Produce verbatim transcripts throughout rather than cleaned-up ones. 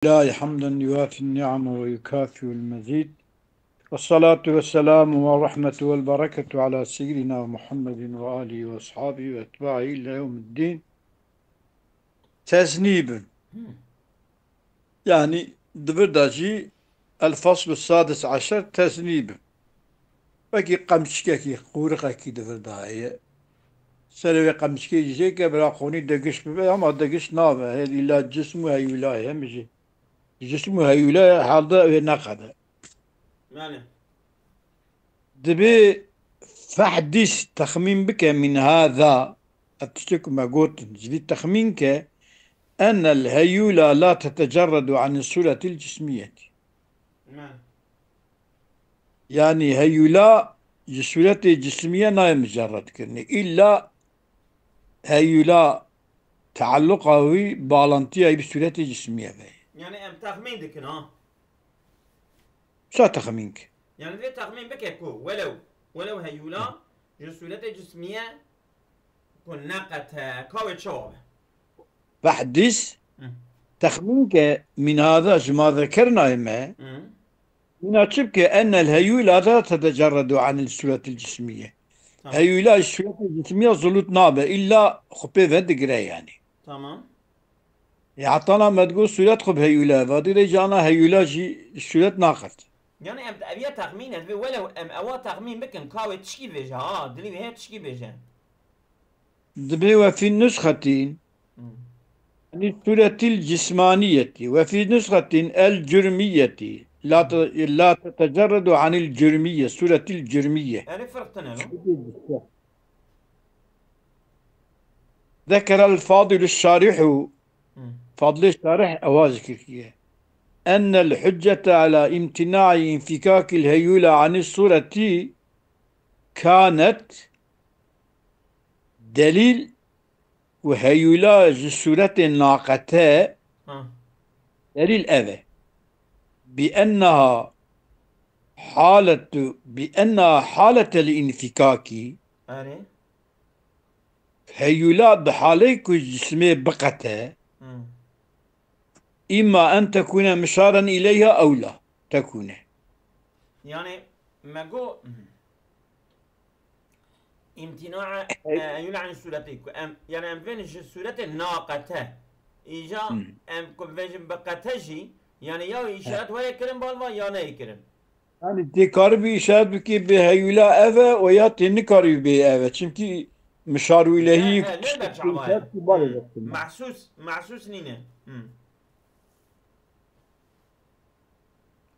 لله حمدا يوافي النعم ويكافئ المزيد. والصلاة والسلام والرحمة والبركة على سيدنا محمد وآله وأصحابه وأتباعه إلى يوم الدين. Teznîbin. Hı. Yani, di vir de jî الفصل السادس عشر teznîbin. Wekî qemçikekî, qûrixekî di vir de heye. Serê wê qemçikê jî jê ke bira qonî degiş bibe, ama degiş nabe. Hê îla cism û heyûla ye, em jî. Cism û heyûla ye, halde wê neqede. Yani. Dibê فاحدث, texmîn bike, من هذا, ev tiştê ku me gotin, ji vî texmîn ke, أن الهيولى لا تتجرد عن الصورة الجسمية. Yani. Yani heyûla ji sûretê cismiye nayê micerred kirinê. Îlla heyûla tealluqa wî, balantiya wî bi sûretê cismiye be. Yani em texmîn dikin ha. Wisa texmîn ke. Yani vê texmîn bike ku welew, welew heyûla ji sûretê cismiye ku neqete, ka wê çawa be? فاحدث, Hı. Texmîn ke, من هذا, ji ma zekerna me, Hı. Mîna çi bike? أن الهيولى لا تتجرد عن الصورة الجسمية. Tamam. Heyûla ji sûretê cismiya zulut nabe. Îlla xwe pê ve digire yani. Tamam. E, heta na me digot sûret xwe bi heyûla ve. Vadî rê jana heyûla jî sûret naqet. Yani em eviya texmîn e, divê welew em ewa texmîn bikin, ka wê tişkî bêje, ha, dilî wê heye tişkî bêje. Dibê وفي نسخة Hı. عن الصورة الجسمانية وفي نسخة الجرمية لا ت-، لا تتجرد عن الجرمية، صورة الجرمية. Erê firq tine lo. ذكر الفاضل الشارح, Hı. Fadilê Şarih ewa zikir kiriye. أن الحجة على امتناع انفكاك الهيولى عن الصورة كانت delîl û heyûla ji sûretê naqete Ha. delîl ev e. بأنها حالة، بأنها حالة الانفكاك. Erê. Heyûla di halê ku cismê biqete, Hı. إما أن تكون مشارا إليها أو لا تكون. Yani me got, Îmtîna, Hey. e, heyûla an sûretê ku em, yani em vên ji sûretê naqete. Îja Hmm. em ku vêjin biqete jî, yani ya işaret were kirin balva ya neyê kirin. Yani tê karibî işaret bikî bi heyûla ev e û ya tê nikaribî bê ev e. Çimkî mişar û ilehî He, he, lê ber çawa ye. Işaret ki bale Hmm. vetin. Mahsus, mahsus nîne. Hmm.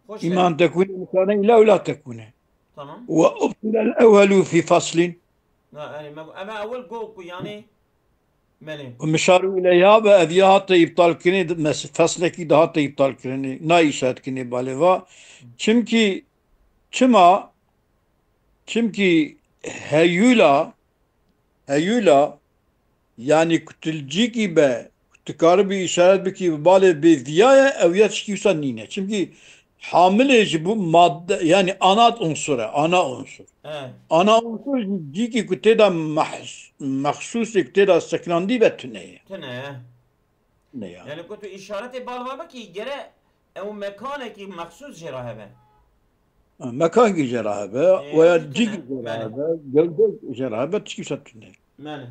Xoş e. إما أن تكون مشارا إليها أو لا تكون. Tamam. وأبطل الأول في فصل. Ha, yani me, eve ewil got ku yani, belê. Mişar û ileyha be, ev ya hate îptal kirinê, mes-, feslekî de hate îptal kirinê, nayê îşaret kirinê balê va. Çimkî, çima? Çimkî heyûla, heyûla, yani ku tu li cîkî be, ku tu karibî îşaret bikî bi balê bê viya ye, ew ya tişkî wisa nîne. Çimkî hamilê ji bo madde, yani ana unsur e, ana unsur. He. Ana unsur jî cîkî ku tê de mehs-, mexsûsê ku tê de sekinandî be tune ye. Tune ye. Ne ya. Yani ku tu îşaretê balva bikî, gere ew mekanekî mexsûs jê re hebe. Ha, mekanekî jê re hebe, Ee, weya tune, cîkî jê re belê. Hebe, gewde jê re hebe, tişkî wisa tune. Belê.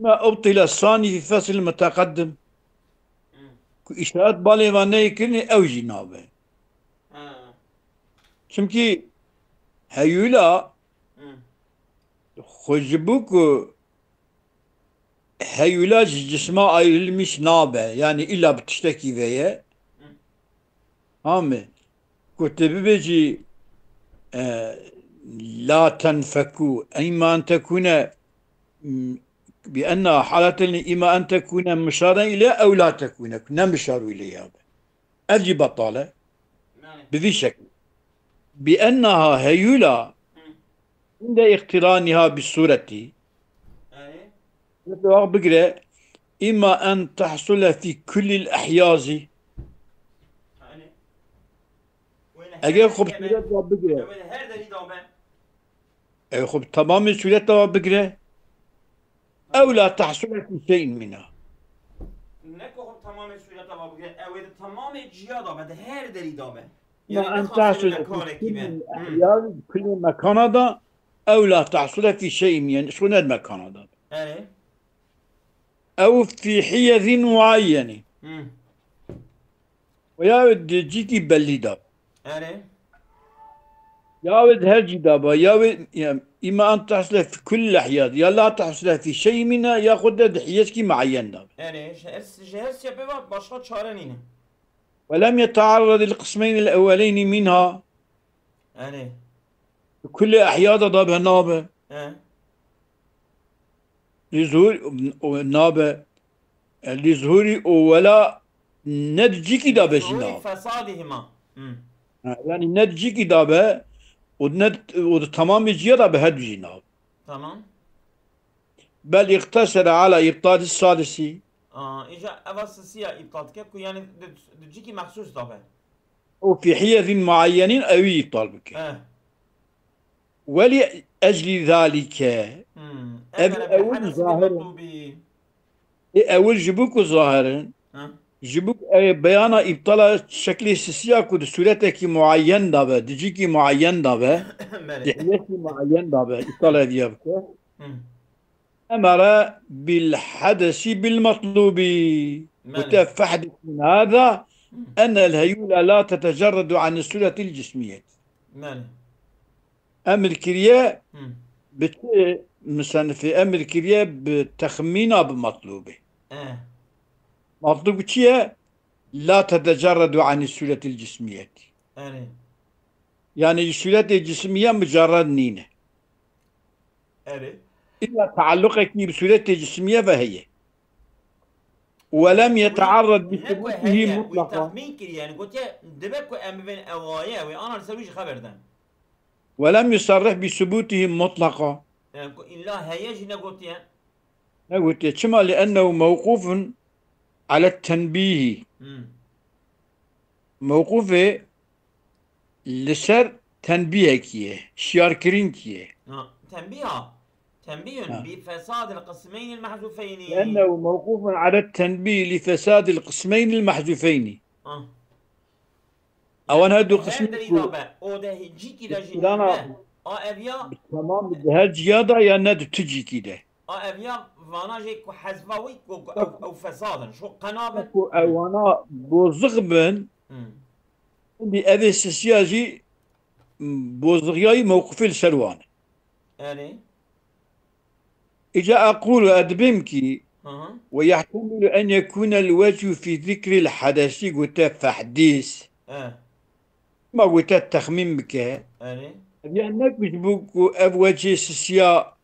ما أبطل الثاني في فصل المتقدم. Hmm. Ku îşaret balê va neyê kirinê, ew jî nabe. Ha. Çimkî heyûla Hmm. xwe ji bo ku heyûla ji cisma ayrılmış nabe. Yani îlla bi tiştekî ve ye. Hı. Ha mi? Ku tu bibêjî, e, la tenfeku, îma en tekune, m, bi enna halatel îma en tekune mişare ile ew la tekune. Ku ne mişaru ile ya be. Ev jî betal e. Yani. Bi vî şekil. Bi ennaha heyûla Hı. inde iqtiraniha bi sûretî. Yani. Sûret wa bigire. Îma en tehsule fî kullil ehyazî. Yani. Eger xwe bi sûret wa bigire. Her derî da be. Ew xwe bi temamê sûreta wa bigire. Ew la tehsule fî şey'in mîna. Ne ku xwe bi temamê sûreta wa bigire, ew ê di Tamamê ciya da be, di her derî da be. Yani ne hasıl mekanekî be. Hı. Ya kulli mekana da ew la tahsule fî şey'in, yani şu ne mekana da. Erê. Ew fî hiyezin muayyeni. Hı. Ve ya di cîkî bellî da. Erê. Ya wê di her cî da ba, ya wê, ya, îma an tahsile fi kulli hiyaz, ya la tahsile fi şey mina, ya xwe de di hiyezkî muayyen da. Erê, ji her, ji her sebeba başka çare nîne. Ve lem yetearrad il qismeyn il ewweleyni minha. Erê. Kulli ehyada da be nabe. E. Li zuhur, o nabe. E, li zuhuri o wela ne di cîkî da be jî Zuhuri nabe. Fesadihima. Hı. Ha, yani ne di cîkî da be, o ne, o di tamamê ciya da be her du jî nabe. Tamam. Bel iqtasere ala ibtali sadisi. Aa, îca eva sisiya îptal dike ku yani di, di cîkî mexsûs da be. O fi hiyezin muayyenin ew îptal bike. E. Welî eclî zalike. Hmm. Ev Emere ewil bil hadesi zahir. Metlubi. Ê ewil ji bo ku zahir in. Ha. Ji bo ku ew beyana îptala şeklê sisiya ku di sûretekî muayyen da be, di cîkî muayyen da be, di Belê. hiyetî muayyen da be, îptala diye bike. Hı. Emere bil hadesi bil metlubi. Belê. Gote fehdis min hada enne el heyula la tetecerredu an suretil cismiyet. Belê. Emir kiriye Hı. bi çi, musennifê emir kiriye bi texmîna bi metlûbê. E. Metlûb çi ye? La tetecerredu anî sûretil cismiyetî. Erê. Yani sûretê cismiye mucerred nîne. Erê. Îlla tealluqekî bi sûretê cismiye ve heye. Welem yetearred bi Ne ku subutihi heye, wî mutlaqa. Texmîn kiriye, yani gotiye, dibe ku em bibên ewaye, wê ana li ser wî jî xeber den. Welem yusarrih bi subutihi mutlaqa. Yani ku illa heye jî negotiye. Ne gotiye? Çima? Li ennehu mewqufun ala tenbîhi. Hmm. Mewqufê li ser tenbîhekî ye, şiyarkirinkî ye. Ha, tenbîha. Tenbîhun Ha. Bi fesadil qismeynil mehzufeyni. Li ennehu mewqufun ala tenbîh li fesadil qismeynil mehzufeyni. Ah. Ewan her du Her qismî derî ku da be, o de cîkî de jî Îstirana- be. A ev ya, tamam di her ciya da ya ne di tu cîkî de. a ev ya vana jê ku hezva wî ku, ku ew, ew fesadin. Şu qenabin. Ku ewana bozix bin, Hmm. indi evê sisiya jî bozixiyayî mewqifê li ser wan. Erê. Îca eqûlu, ez dibêm kî, Hı hı. Ve yehtemilu en yekûnel vechû fî zikril hadesi gote fehdîs. E. Ma gote texmîn bike. Erê. Ev ya ne ku ji bo ku ev wecê sisiya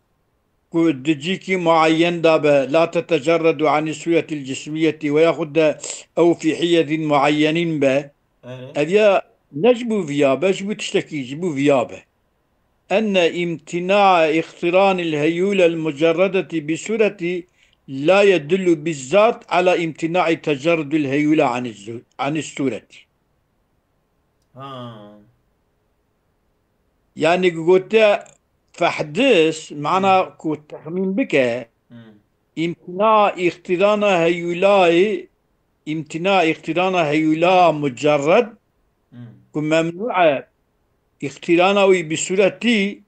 ku di cîkî muayyen da be, la tetecerredu anî sûretil cismiyetî ve yaxud de ew fî hiyezin muayyenîn be. Erê. Ev ya ne ji bo viya be, ji bo tiştekî ji bo viya be. Enne imtina iqtiranil heyulel mucerredeti bi sureti la yedullu bizzat ala imtinai tecerrudil heyula anî zu- anî sureti. Ha. Yani gote fehdis, mana ku texmîn bike, Hmm. imtina iqtirana heyulayî, imtina iqtirana heyula mucerred Hmm. ku memnû e iqtirana wî bi suretî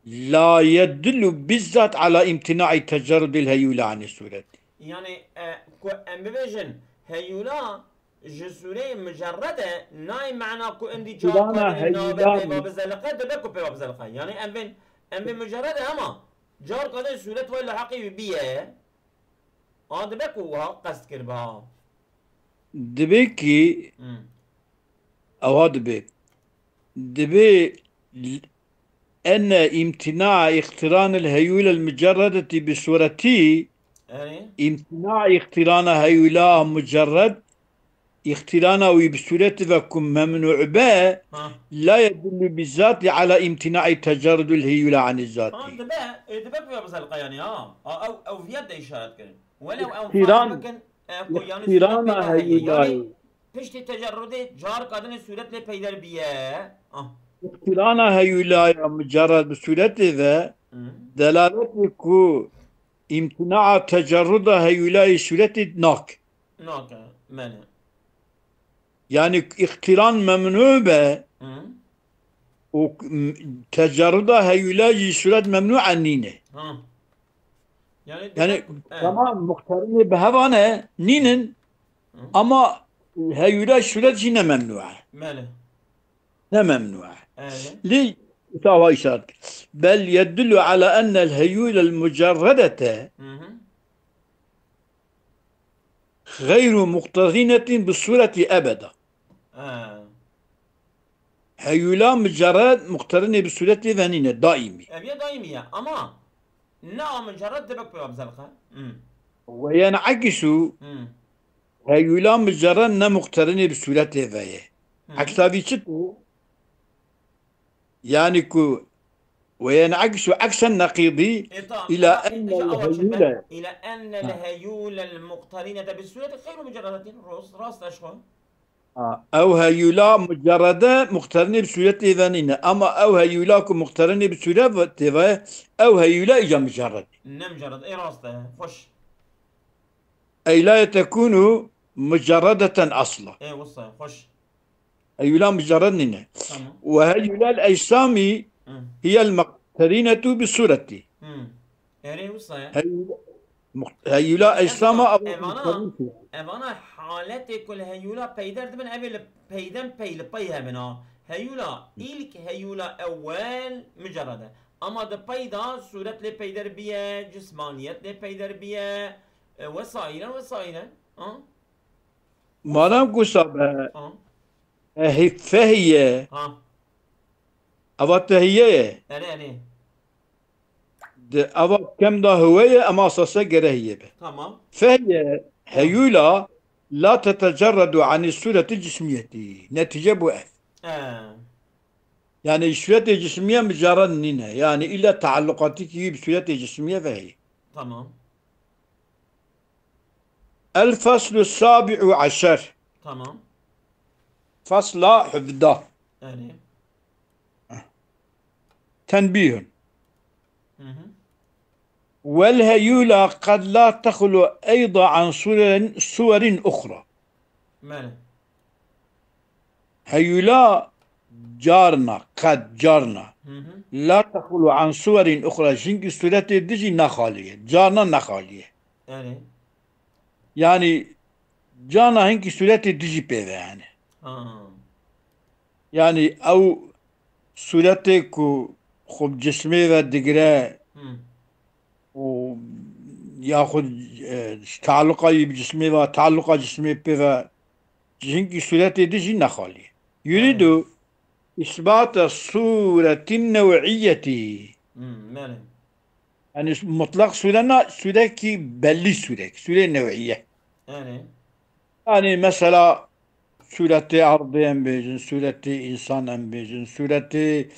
la yedullu bizzat ala imtinai tecerrudil heyula anî suretî. Yani e, ku em bibêjin heyula ji sûreyê mucerred e, nayê mana ku endî Qur'ana carkarê nabe heyula peyva mî- bizeliqe, dibe ku peyva bizeliqe. Yani em bên, em bên mucerred e ama carkarê sûret wayî li heqê wî biye. A dibe ku wiha qest kiriba. Dibe ki Hmm. Ewa dibe. Dibe enne imtina iqtiranil heyulel mucerredeti bi suretî Erê. imtina iqtirana heyula mucerred iqtirana wî bi sureti ve ku memnû be Ha. la yedullu bi zati ala imtinai tecerrudul heyula anî zati. Tamam dibe, e, dibe ku ya bizelqa yani ha. A, ew, ew viyet de işaret kirin. Welew ew İqtiran- farz bikin, e, ku yani İqtirana sûret peyva heye. Yani heyulay. piştî tecerrudê carkadinê sûret lê peyder biye. Ah. İqtirana heyulaya mucerred bi sureti ve Hı. delaletê ku imtina tecerruda heyulayî suretî nak. Nake, mene. Yani îqtîran memnû be Hı. û m-, tecerruda heyûla jî sûret memnû e nîne. Ha. Yani Yani demek, evet. Tamam, muqterinê bi hev e nînin Hı. ama heyûla sûret jî ne memnû e. Mele. Ne memnû e. Evet. Lê îta wa îşaret kir. Bel yedullu ala ennel heyûlel mucerredete Hı hı. Xeyru muqterinetin bi sûretî ebeda. Ha. Heyûla mucerred muqterinê bi sûretê ve nîne, daîmî. Ev ya daîmî ye, ama ne a mucerred dibe pê abzelqe. Hmm. Ve yen'ekisu Hmm. heyûla mucerred ne muqterinê bi sûretê ve ye. Hmm. Eksa vî çi tu? Yani ku ve yen'ekisu eksen neqîdî E, tamam. ila Ama ennel inşallah bak şimdi heyûle. ben. İla ennel Ha. heyûlel muqterinete bi sureti xeyru mucerredetin. Rast, rast eşxo. Ha, ew heyûla mucerrede muqterinê bi sûretê ve nîne. Ama ew heyûla ku muqterinê bi sûretê ve, ew heyûla îca mucerred. Ne mucerred. E, rast e. Xoş. Ey la yetekûnu mucerredeten asla. E, wisa. Xoş. Heyûla mucerred nîne. Tamam. Ve heyûla el-ecsamî Hı. hiyel muqterinetu bi sûretî. Hı. Erê wisa ye. Heyûla, muq-, heyûla Yani ecsamî evana, ev evana, muqterin kî. evana haletê ku li heyûla peyder dibin, ev ê li peyden pey li pey hebin ha. Heyûla ilk, heyûla ewwel mucerred e. Ama di pey de sûret lê peyder biye, cismaniyet lê peyder biye, e, wesaîren, wesaîren. Ha? Madem ku sabe, Ha. e, hi-, fehiye, Ha. ava tehiye ye. Erê, erê. Di ava kem da hiwe ye, ema esase gere hiye be. Tamam. Fehiye, Ha. heyûla, la tetecerredu anî sûreti cismiyetî. Netîce bû ev. He. Yani sûretê cismiye mucerred nîne. Yani îlla tealluqatîkî wî bi sûretê cismiye ve heye. Tamam. El-Faslu Sabi'u Aşer. Tamam. Fasla hevdeh. Yani. Tenbihun. Hı hı. Wel heyula qed la texlu eyda an suwerin, suwerin uxra. Mele. Heyula carna, qed carna. Hı hı. La texlu an suwerin uxra. Jinkî suretê dijî nexaliye. Carna nexaliye. Yani. Yani cana hinkî sûretê dijî pê ve yani. Ha. Yani ew sûretê ku xwe bi cismê ve digire Hmm. û yaxud, e, tealluqa yî bi cismê ve, tealluqa cismê pê ve, hinkî sûretê dijî nexalî. Yuridu Evet. isbata sûretin new'iyetî. Hmm, yani. Yani mutlak sûre na, sûrekî belli sûrek, sûre new'iye. Yani. Yani mesela sûretê erdê em bêjin, sûretê însan em bêjin, sûretê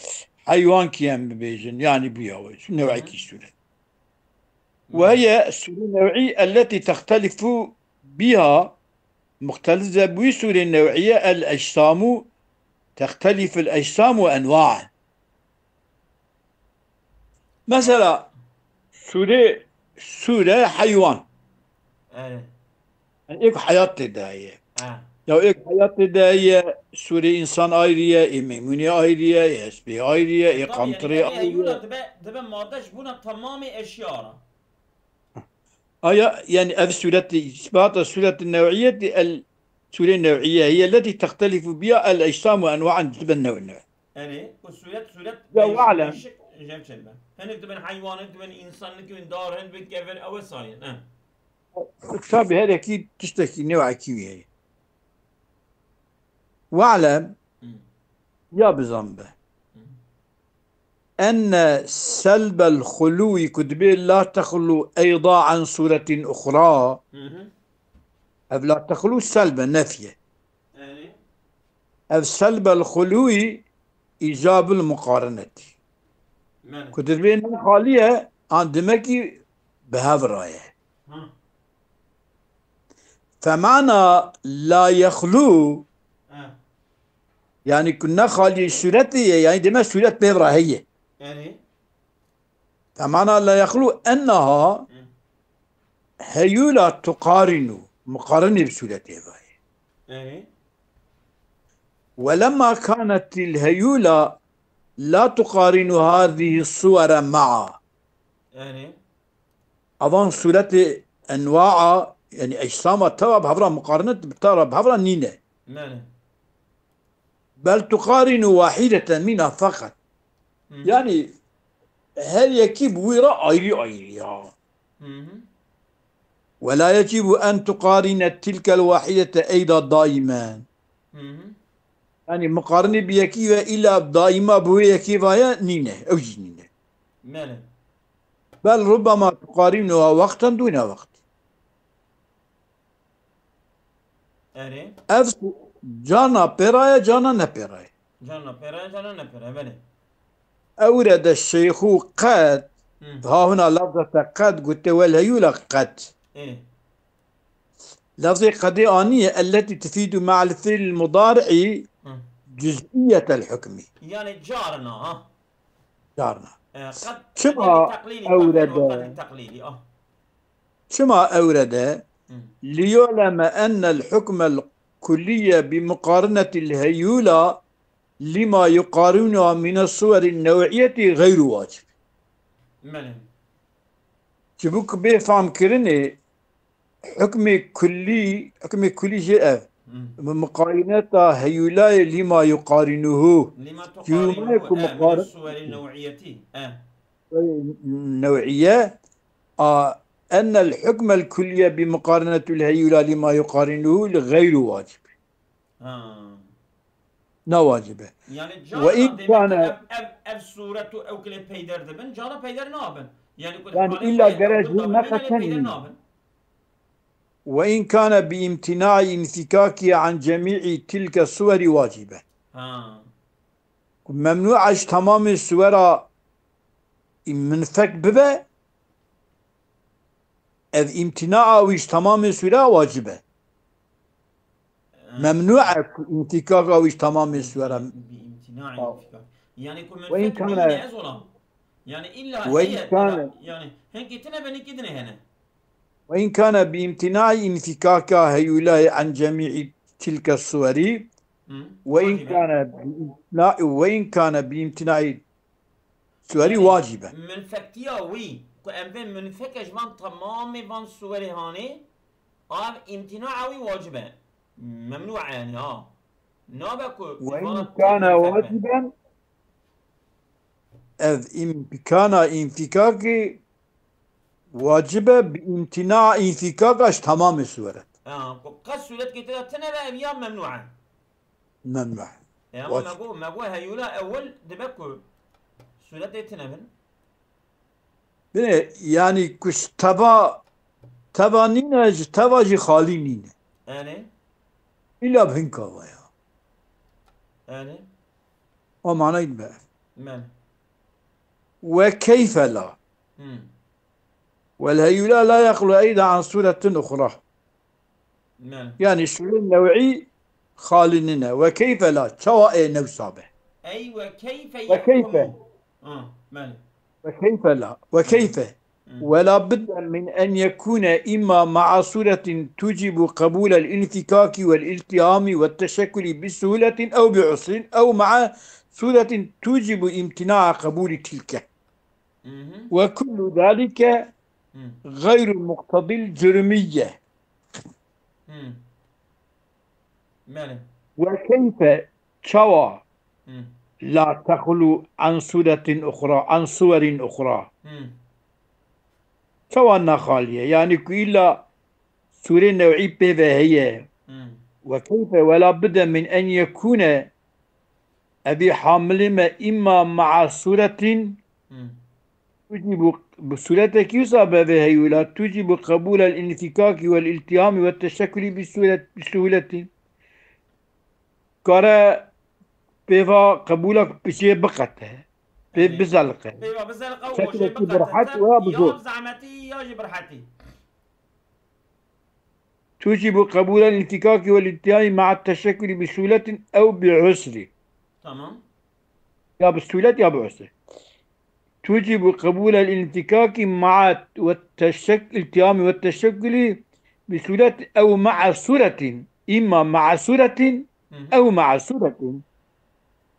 heywankî em bibêjin. Yani bu ya, Hı hı. new'ekî sûret. Hı. Ve hiye sûre new'î elletî textelifu biha, muxtelif ze bi wî sûrê new'iye el ecsamu, texteliful ecsamu enwa'en. Mesela, sûrê, sûre heywan. Evet. Yani êk heyat tê de heye. Ha. Ya êk heyat tê de heye, sûrê însan ayrı ye, ê meymûnê ayrı ye, ê hespê ayrı ye, ê Tabii yani qantirê ev ayrı ye. heyûna dibe, dibe made ji bûna tamamê eşya re. Aya, yani ev sûretî, îsbata sûreti new'iyetî el sûrê new'iye hiye letî textelifu biha el ecsamu enwa'en dibe new new. Erê, û sûret, sûret Ya, değişik, we'lem. değişik, jev çelme. Hinek dibin heywan, hinek dibin însan, hinek dibin dar, hinek dibin kevin, ew e sayen. He. Tabi her yekî tiştekî new'ekî wî heye. We'lem, Hı. ya bizan be. Hı. Enne selbel xulûyî ku dibê la texlu eyda an sûretin uxra. Hı hı. Ev la texlu selbe, nefye. Yani. Ev selbel xulûyî îcabul muqarenetî. Yani. Ku dibê ne xalî ye, an demekî bi hev re ye. Hı. Femana la yexlu, Ha. yani ku ne xalî sûretê ye, yani deme sûret pê re heye. Yani. Femana la yexlu ennaha Hı. heyula tuqarinu, muqarinî bi sûretê ve ye. Yani. ولما كانت الهيولة لا تقارن هذه الصور معا. Erê. Avan sûretê enwaa, yani eşsama teva bi hevra muqarinet bi teva bi hevra nîne. Belê. بل تقارن واحدة منها فقط. Hı hı. Yani her yekî bi wî re ayrı ayrı ya. Hı hı. ولا يجب أن تقارن تلك الواحدة أيضا دائما. Hı hı. Yani muqarinê bi yekî ve illa daima bi wê yekî vaye nîne. Ew jî nîne. Belê. بل ربما تقارنها وقتا دون وقت. Erê. Ev carna pêra ye, carna ne pêra ye. Carna pêra ye, carna ne pêra ye. Belê. أورد الشيخ قد. Hı. Ha huna lafzete qed gote, والهيولى قد. Ê. Lafzê qedê aniye التي تفيد مع الفعل المضارع Hı. جزئية الحكم. Yani carna ha. Carna. E, qed, Çima qedê teqlîlî, ewre qedê de? Qedê teqlîlî, ah. Çima ewre de? Hı. ليعلم أن الحكم الكلي بمقارنة الهيولى لما يقارنها من الصور النوعية غير واجب. Belê. Ji bo ku bê famkirinê hukmê kullî, hukmê kullî jê ev. Hı. Bi muqayineta heyûlayê lîma yuqarinuhu. Lima Yûmê tuqarinuhu, ku e, muqar- min suweri new'iyetî. E. New'iye a ennel hukmel kulliye bi muqarinetul heyûla lîma yuqarinuhu li gayru wacib. Ha. Na wacib e. Yani Ve carna in demek ki kane- ev, ev, ev suret û ew kilê peyder dibin, carna peyder nabin. Yani ku Yani halê illa xwe gerek ew hûn dawî neqeten peyder nîne. Nabin. Ve in kane bi imtina'i infikakihi an cemî'i tilke suweri wacibe. Ha. Ku memnû'a ji tamamê suwera minfek bibe, ev imtina'a wî ji tamamê suwera wacib e. E, Memnû e ku înfîkaka wî ji tamamê suwera. Bi imtina'i Tamam. infika. Yani ku Ve in minfek kane- bîne ez olam. Yani illa Ve in heye, kane- yani hinkî tine be, hinkî dinê hene. Ve in kane bi imtina'i infîkaka heyûlayê an cemî'i tilke suweri. Hı. Ve in Wacib e. kane bi imtina-, ve in kane bi imtina'i suweri Yani wacib e. Minfektiya wî, ku em vê minfeke ji van temamê van suwerê hanê, av imtina'a wî wacib e. Memnû e yani ha. Nabe ku Ve vana in kane minfek be. waciben, ev imkana înfîkakê wacib e bi imtina înfîkaka ji tamamê suweret. Ha, ku qet suretkê te de tine be ev ya memnû e. Memnû e. E ama Wacib. me got, me got heyûla ewil dibe ku suretê tine bin. Bine, yani ku ji teva, teva nîne, ji teva jî xalî nîne. Yani, Îla bi hinka ve ya. yani, O manayî dibe. men. Ve keyfe la. Hmm. Vel heyûla la yexlu eyda an suretin uxra. Men. Yani şûrê new'î xalî nîne. Ve keyfe la, çawa ê newsa be. Ey ve keyfe Ve keyfe. yahkumu. Ha, men. Ve keyfe la. Ve keyfe. Hmm. Ve la budde min en yekûne îmma ma'a suretin tucibu qebûlel înfikâki vel îltîhamî ve teşekkulî bi suhuletin ew bi usrin ew ma'a suretin tucibu îmtina'a qebûlî tilke. Mhm. Ve kullu zalike Hmm. gayru muqtedil cürmiyye. Hmm. Belê. Ve keyfe, çawa, Hmm. la texlu an suretin uxra, an suwerin uxra. Hmm. Çawa nexaliye? Yani ku illa sûrê new'î pê ve heye. Hmm. Ve keyfe, ve la budde min en yekûne, evî hamilî me îmma ma'a suretin, Hmm. tucibu, bi suretekî wisa be vê heyûla, tucibu qebûlel înfikâki vel îltîhamî ve teşekkulî bi suret, bi suhuletin. Kare pêva qebûla piçê biqete. Pê Evet. Bizelqe. Pêva bizelqe û Şekilekî jê biqete birhet te, û ya bi ya zor. bi zehmetî ya jî bi rehetî. Tucibu qebûlel înfikâki vel îltîhamî ma'a teşekkulî bi suhuletin ew bi usri. Tamam. Ya bi suhulet ya bi usri. Tucibu qebûlel înfikâki ma'a ve teşek-, îltîhamî ve teşekkulî bi suhulet ew ma'a suretin. Îmma ma'a suretin Ew ma'a suretin.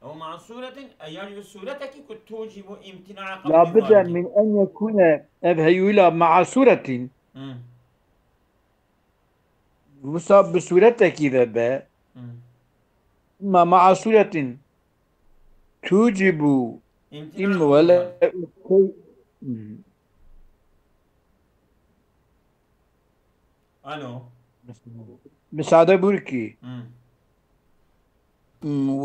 Ew ma'a suretin, e, yani bi suretekî ku tucibu imtina'a qabulî zalike. La budde min en yekune, ev heyula ma'a suretin. Hı. Wisa bi suretekî ve be. Hı. Ma ma'a suretin tucibu imtina'a qabulî zalike. Alo. Misade burkî. Hı.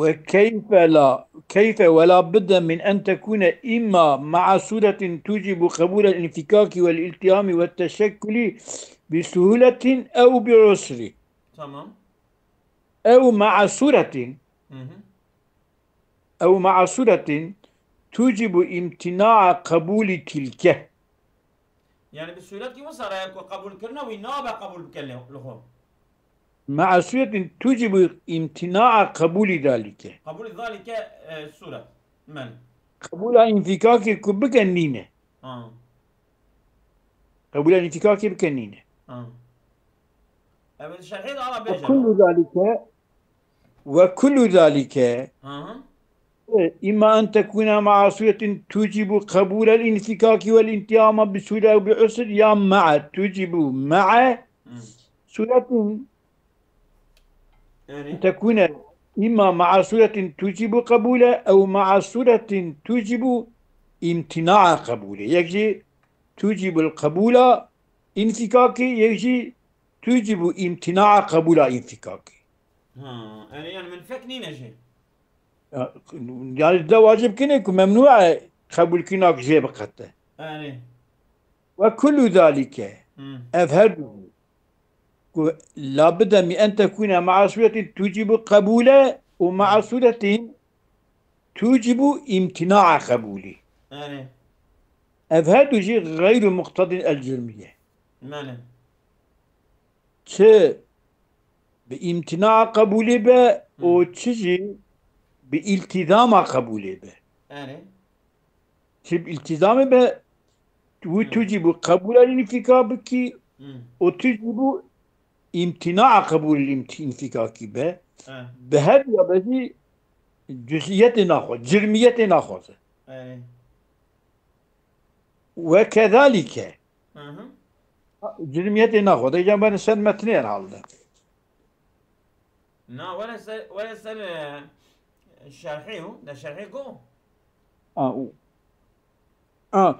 Ve keyfe la, keyfe ve la budde min en tekune imma ma'a suretin tucibu qebulel infikaki vel iltihami ve teşekkuli bi suhuletin ew bi usri. Tamam. Ew ma'a suretin. Hı hı. Ew ma'a suretin tucibu imtina'a qebulî tilke. Yani bi suretî wisa re ku qebûlkirina wî nabe qebûl bike li, li xwe. Ma'a suretin tucibu imtina'a qebulî zalike. Qebûlî zalike, e, suret. Men. Qebûla înfikakê ku bike nîne. Ha. Qebûla înfikakê bike nîne. Ha. Evet, şerhê de ala bêje. Ve kullu zalike, ve kullu zalike. Hı hı. إما أن تكون مع صورة توجب قبول الانفكاك والانتهام بسهولة أو بعسر، يا مع توجب مع صورة أن تكون إما مع صورة توجب قبول أو مع صورة توجب امتناع قبول. Yek jî توجب القبول انفكاكي، yek jî توجب امتناع قبول انفكاكي. Ha, yani, yani min fek nîne jî. Ya, yani de wacib kine ku memnû e qebûlkinak jê biqete. Yani. Ve kullu zalike. Hmm. Ev her du. Ku labide mi en tekune ma'a suretin tucibu qebule û ma'a suretin tucibu imtina'a qebulî. Yani. Ev her du jî gayru muqtadin el cürmiye. Yani. Çi bi îmtina qebûlê be û çi jî bi îltîzama qebûlê be. Erê. Çi bi îltîzamê be, wî tu jî bû qebûla înfîka bikî û tu jî bû îmtina qebûl înfîkakî be. He. Bi her ya be jî cüziyetê naxwe, cirmiyetê naxwaze. Erê. Ve kezalike. Hı hı. Cirmiyetê naxwe de, îcan ben ser metnê herhalde. Na, were ser, were ser, e, şerhê û, de şerhê go. A, û. A,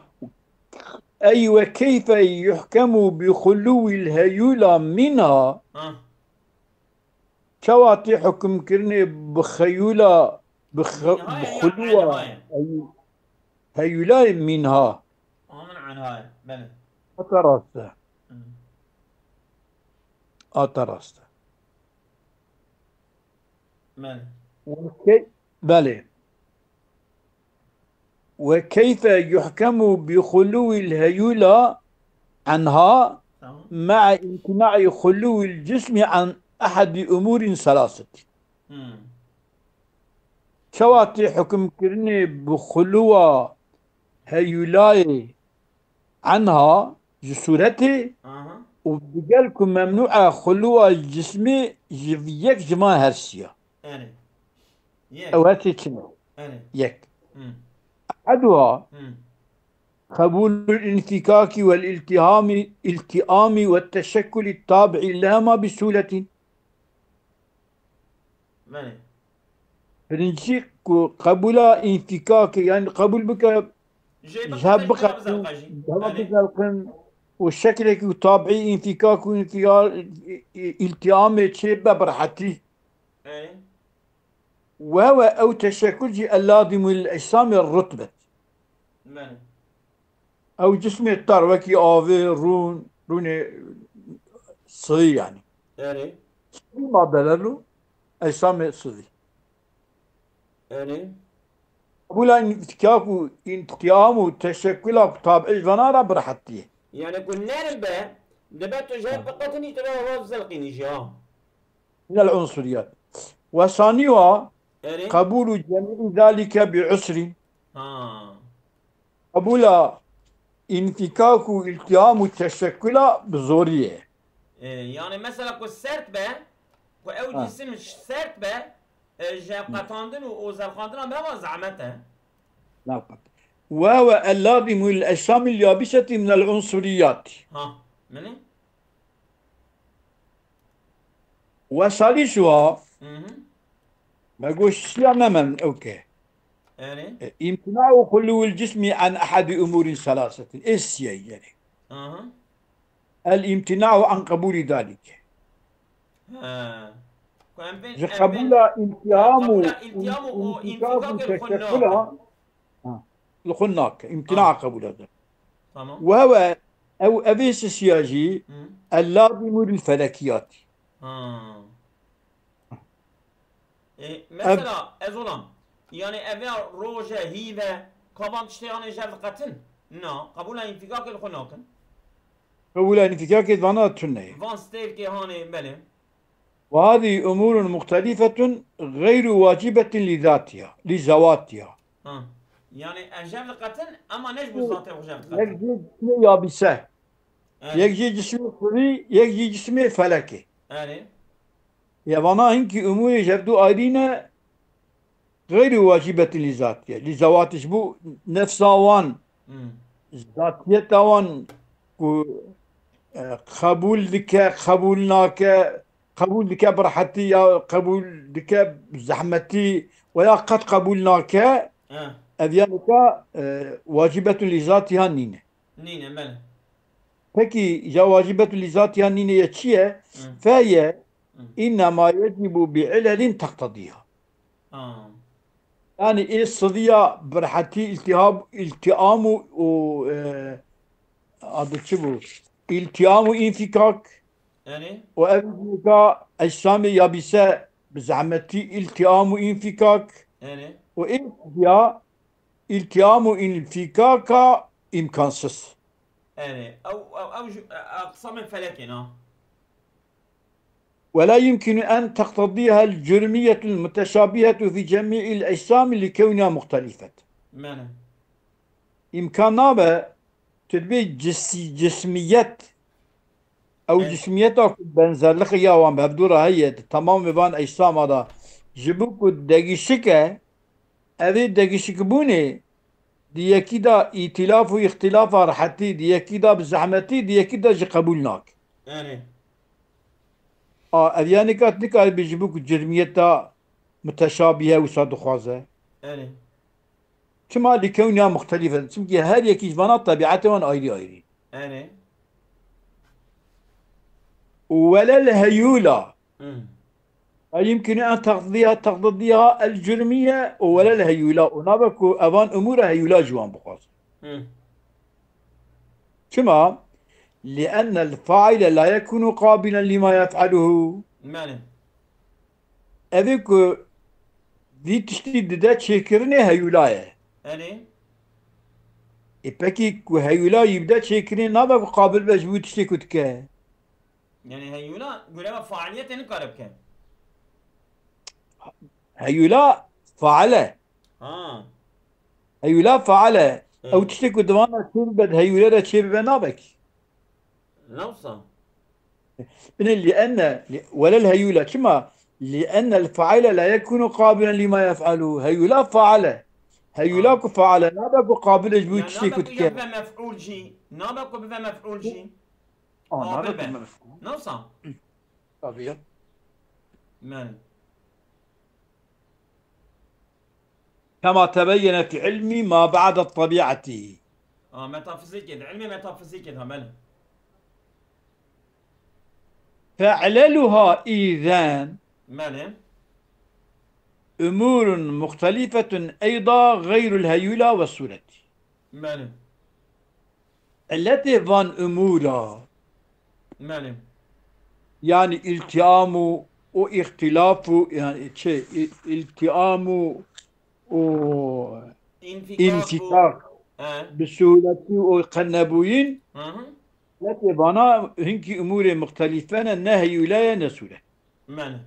ey ve keyfe yuhkemu bi xulûwil heyûla minha. Ha. Çawa tê hukimkirinê bi xeyûla, bi xe-, bi xulûwa heyû-, heyûlayê mînha? Amin anha ye, belê. Ata rast e. Hı. Ata rast e. Belê. Okey. Belê. Ve keyfe yuhkemu bi xulûwil heyûla anha ma'a imtina'i xulûwil cismi an ehadi umûrin selaseti. Hmm. Çawa tê hukimkirinê bi xulûwa heyûlayê anha ji sûretê û digel ku memnû e xulûwa cismê ji yek ji van her siya. Erê. Yek. Ew her sê çi ne? Erê. Yek. Hmm. Ehaduha, hmm, qebûlul înfîkakî wel îltîhamî, îltîamî we teşekkulî tabî lehema bi sûletin. Belê. Birincî ku qebûla înfîkakê, yani qebûl bike, ji hev biqetin, ji hev bizelqin û şeklekî û tabî înfîkak û înfîal-, îltîamê çê be bi rehetî. Erê. Ve ve ew teşekkul jî el-lazimû lil ecsamê rutbet. Belê. Ew cismê tar wekî avê, rûn, rûnê sihî yani. Erê. Sihî madeler û ecsamê sihî. Erê. Qebûla înfîkak û îltîam û teşekkula ku tabî ji vana re bi rehetî ye. Yani ku nerm be, dibe tu ji hev biqetinî, tu re zelqînî jî, ha. Minel unsuriyat. Ve sanîha, erê, qebûlu cemî zalike bi usrin. Ha. Qebûla înfîkak û îltîam û teşekkula bi zorî ye. E, yani mesela ku sert be, Ku ew Ha. cisim sert be, e, ji qetandin û, û zerxandina me ve zehmet e. Nabat. Ve ve ellazîmu lil ecsamil yabiseti minel unsuriyati. Ha, mene? Ve salisuha, Hı hı. Me goştiya me men, okey. Yani? E, imtina'u hulul cismi an ahadi umurin salasetin. Ê siyê yani. Hı hı. El imtina'u an qabuli zalike. Ha. Ku em bên, Ji em bên qebûla iltiham û qebûla iltiham û in-, infîkak û infîkak û teşekkula, ha, li xwe nake. Îmtina Ha. qebûla de. Tamam. Ve ve ew, ev ê sisiya jî Hı. el-lazîmu lil felekiyatî. Ha. E, Ev mesela, ez olam. Yani ev ya roje, hîve, kavan tiştê hanê jev diqetin? Na, qebûla infîkakê li xwe nakin. Qebûla infîkakê vana tune ye. Van stêrkê hanê, belê. Ve hadi umurun muhtelifetun gayru wacibetin li zatiha, li zawatiha. Ha. Yani ev jev diqetin, ama ne ji bo zatê xwe jev Yek diqetin. Jî cismê yabise. Evet. Yek jî cismê xurî, yek jî cismê felekê. Evet. Ya vana hinkî umurê jev du ayrî ne, gayru wacibetin li zatiye. Li zawatiş bu nefsa wan, Hmm. zatiyeta wan ku, e, qebûl dike, qebûl nake, qebûl dike bi rehetî ya qebûl dike bi zehmetî we ya qet qebûl nake, He. ev yanika, e, wacibetun li zatiha nîne. Nîne, belê. Pekî, ya wacibetun li zatiha nîne ye çi ye? Hı. Fe ye, Hı. innema yecibu bi ilelin teqtedîha. Ha. Yani ê sidiya bi rehetî iltihab, iltiam û, û, e, adı çi bu? İltiam û infîkak. Yani? Û ev jî ka ecsamê yabîse bi zehmetî iltiam û infîkak. Yani? Û ê sidiya iltiam û infîkaka îmkansız. Yani, ew, ew, ew jî, e, e, aqsamên felekê, na? ولا يمكن أن تقتضيها الجرمية المتشابهة في جميع الأجسام لكونها مختلفة. Mene. Îmkan nabe tu dibê cis-, cismiyet, ew Evet. cismiyeta ku benzerlixê ya wan bi hevdû re heye, di temamê van ecsama de, ji bo ku degişik e, ev ê degişikbûnê di yekî de îtîlaf û îxtîlafa rehetî, di yekî de bi zehmetî, di yekî de jî qebûl nake. Erê. A, ev yanî ka tu nikarî bêjî bû ku cizmiyeta muteşabîhe wisa dixwaze. Erê. Çima li kewniya muxtelîf e? Çimkî her yekî ji vana tebietê wan ayrî ayrî. Erê. Û welel heyûla. Hmm. Ey yimkînû en teqdiya, teqdidiya el cürmiye û welel heyûla. Û nabe ku evan umûra heyûla ji wan bixwazin. Hmm. Çima? Li'ennel faile la yekûnû qabilen lima yef'aluhu. Mene. Ev ê ku vî tiştî dide çêkirinê heyûla ye. Erê. Ê pekî ku heyûla yî bide çêkirinê nabe ku qabil be ji wî tiştê ku dike. Yani heyûla göreva faaliyetê nikare bike. Heyûla faal e. Ha. Heyûla faal e. Evet. Ew tiştê ku di vana çê bibe, di heyûlê de çê bibe nabe kî. Ne wisa? Binê li'enne, li-, welel heyûla. Çima? Li'ennel faile la yekûnû qabilen lima yef'alû. Heyûla faal e. Heyûla Ha. ku faal e, nabe ku qabil e ji bo Ya tiştê nabe ku ku dike. ya bibe mef'ûl jî. Nabe ku bibe mef'ûl jî. Aa, Qabil nabe be. ku bibe mef'ûl. Ne wisa? Tabii ya. Mene. Kema tebeyyene fi ilmi ma ba'de tabi'ati. Aa, metafizîkê de, ilmê metafizîkê de, mene. Fe'leluha îzen Mene. umurun muxtelifetun eyda gayrul heyûla ve sureti. Mene. Illetê van umûra. Mene. Yani iltiam û, û îxtilaf û, yani şey, il-, iltiam û, û İnfikak û infîkak He. bi suhuletî û qenebûyîn. Hı hı. Illetê vana hinkî umûrê muxtelîfe ne, ne heyûle ye, ne sûret. Mene.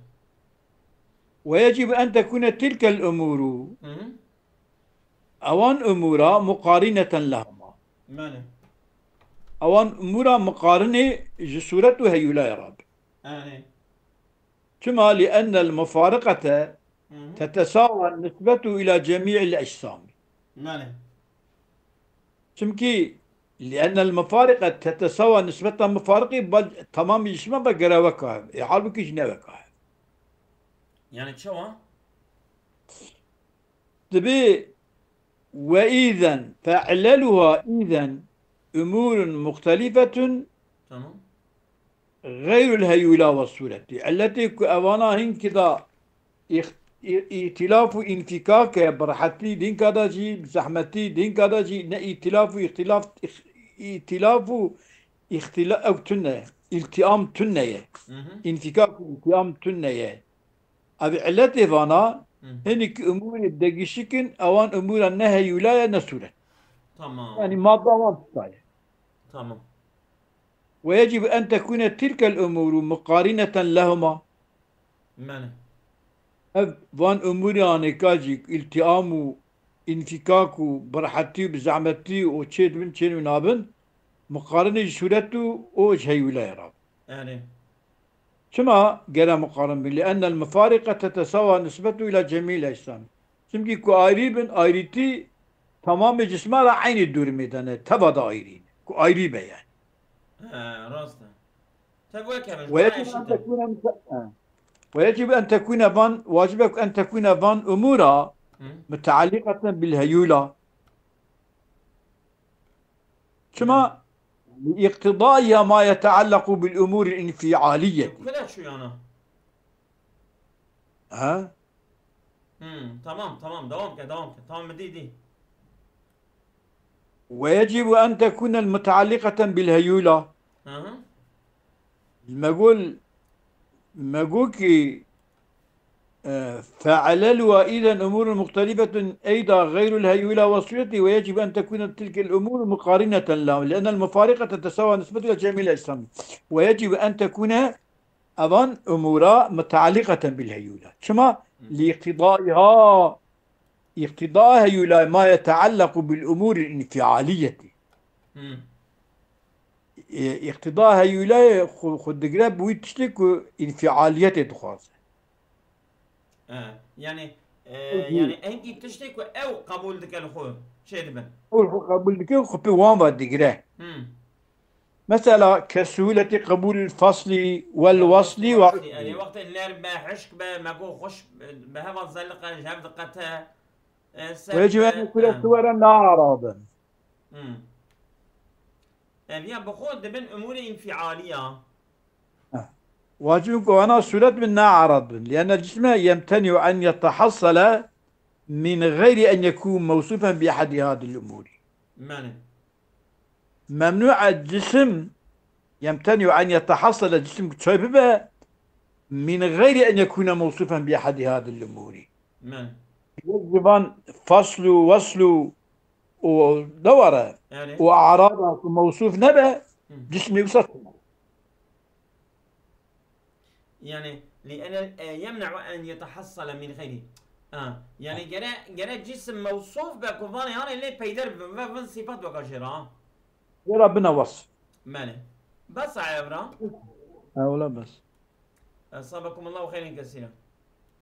Ve yecib en tekûne tilkel umûru. Hı hı. Ewan umûra muqarîneten lehuma. Mene. Ewan umûra muqarinê ji sûret û heyûlayê re be. Erê. Çima? لأن المفارقة Hı hı. تتساوى نسبته إلى جميع الأجسام. Belê. Çimkî لأن المفارقة تتساوى نسبة مفارقي bal tamamê cîsma be gere weka hev. E, halbûkî jî ne weka hev. Yani çawa? Dibê وإذا فعللها إذا أمور مختلفة Tamam. غير الهيولى والصورة. Illetê ku evana hinkî da îx-, î-, îtîlaf û înfîkak e, bi rehetî di hinka da jî, bi zehmetî di hinka da jî, ne îtîlaf û îxtîlaf, îx-, îtîlaf û îxtîla-, ew tune ye. Îltîam tune ye. Hı hı. Înfîkak û îltîam tune ye. Ev îlletê vana, Hı. hinî ki umûrê degişik in, ewan umûra ne heyûla ye ne sûret. Tamam. Yani madda wan tişta ye. Tamam. ويجب أن تكون تلك الأمور مقارنة لهما. Belê. Ev van umûrê anêka jî îltîam û înfîkak û bi rehetî û bi zehmetî û çê dibin, çê nabin, miqarinê ji sûret û o ji heyûleyê re. Erê. Çima gere miqarin bin? لأن المفارقة تتساوى نسبته إلى جميع الأجسام. Çimkî ku ayrî bin, ayrîtî tamamê cisma re eynî durumê de ne, teva de ayrî ne. Ku ayrî be yani. He, rast e. Tev wek hev in, ويجب أن jî te. تكون مت-، ha. ويجب أن تكون van, wacib e ku أن تكون van umûra Hı. متعلقة بالهيولى. Çima? لإقتضائها ما يتعلق بالأمور الانفعالية. Kule çû yana? Ha? Hmm, tamam, tamam, devam ke, devam ke. Tamam, dî, dî. ويجب أن تكون المتعلقة بالهيولى. Hı hı. Me got, me got ki, e, فعللها إذا أمور مختلفة أيضا غير الهيولى والصورة، ويجب أن تكون تلك الأمور مقارنة لها، لأن المفارقة تتساوى نسبتها لجميع الأجسام، ويجب أن تكون evan umûra متعلقة بالهيولى. Çima? Hı. لإقتضائها، اقتضاء هيولى ما يتعلق بالأمور الانفعالية. Hı. E, îqtîda heyûleyê xwe, xwe digire bi wî tiştê ku înfialiyetê dixwaze. E, yani, e, Hı hı. yani hingî tiştê ku ew qebûl dike li xwe çê dibin. Ew xwe qebûl dike, xwe pê wan ve digire. Hı. Mesela, كسهولة قبول الفصل والوصل و Wextê, yani, wextê nerm be, hişk be, me got xweş, bi hevan zeliqe, ji hev diqete, e, sert ويجب be, أن يكون e. صورا لا أعراضا. Hmm. Ev ya bi xwe dibin umûrê înfialiya. Wacib ku ana sûret bin, ne arad bin. لأن الجسم يمتنع أن يتحصل من غير أن يكون موصوفا بأحد هذه الأمور. Mene. ممنوع الجسم، يمتنع أن يتحصل الجسم çawa bibe من غير أن يكون موصوفا بأحد هذه الأمور. Mene. Yek zivan faslu, waslu û deware Yani. û arada ku mewsûf nebe, Hı. cismê wisa Yani, لأن، e, يمنع أن يتحصل من غيره. Ha, yani gere, gere cisim mewsûf be ku vanê hanê lê peyder bi ve vin sifat weka jê re, ha. Jê re bine wasf. Mene. Bes a evra. Ewla bes. أصابكم الله خيرا كثيرا.